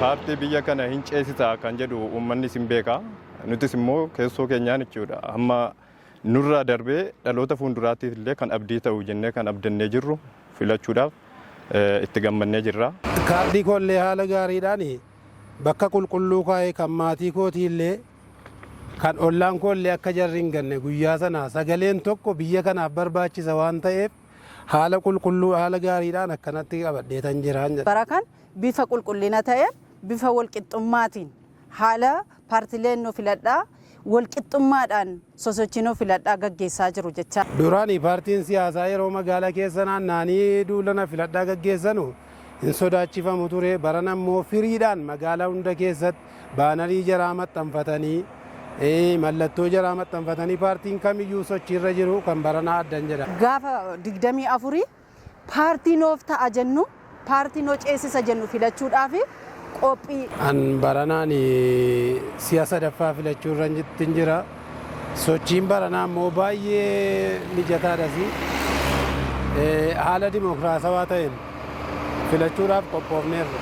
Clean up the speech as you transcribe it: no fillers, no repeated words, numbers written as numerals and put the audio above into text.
Paartii biyya kana hin ceesisa kan jedhu uummanni sin beeka. Nutis immoo keessoo keenyaan jechuudha. Amma nurraa darbee dhaloota fuulduraatiif illee kan abdii ta'u jennee kan abdannee jirru filachuudhaaf itti gammannee jirra. Kaardii koollee haala gaariidhaan bakka qulqulluu kaa'ee, kan maatii kootiillee, kan ollaan koollee akka jarri hin ganne, guyyaa sana sagaleen tokko biyya kanaaf barbaachisa waan ta'eef, haala qulqulluu, haala gaariidhaan akkanatti qabadheetan jiraan jedha. Bara kan bifa qulqullina ta'een, bifa walqixxummaatiin, haala paartileen nu filadhaa walqixxummaadhaan sosochii nu filadhaa gaggeessaa jiru jecha. Duraanii paartiin siyaasaa yeroo magaalaa keessa naanna'anii duulana filadhaa gaggeessanu hin sodaachifamu ture. Baran ammoo firiidhaan magaalaa hunda keessatti baanarii jaraa maxxanfatanii, mallattoo jaraa maxxanfatanii, paartiin kamiyyuu sochiirra jiru kan baranaa addan jedha. Gaafa 24 paartii noof ta'a jennu, paartii noo ceesisa jennu filachuudhaaf qophii. An baranaan si'a sadaffaa filachuu irra jira. Sochiin baranaa immoo baay'ee mijataadhas. Haala dimokiraasawaa ta'een filachuudhaaf qophoofneerra.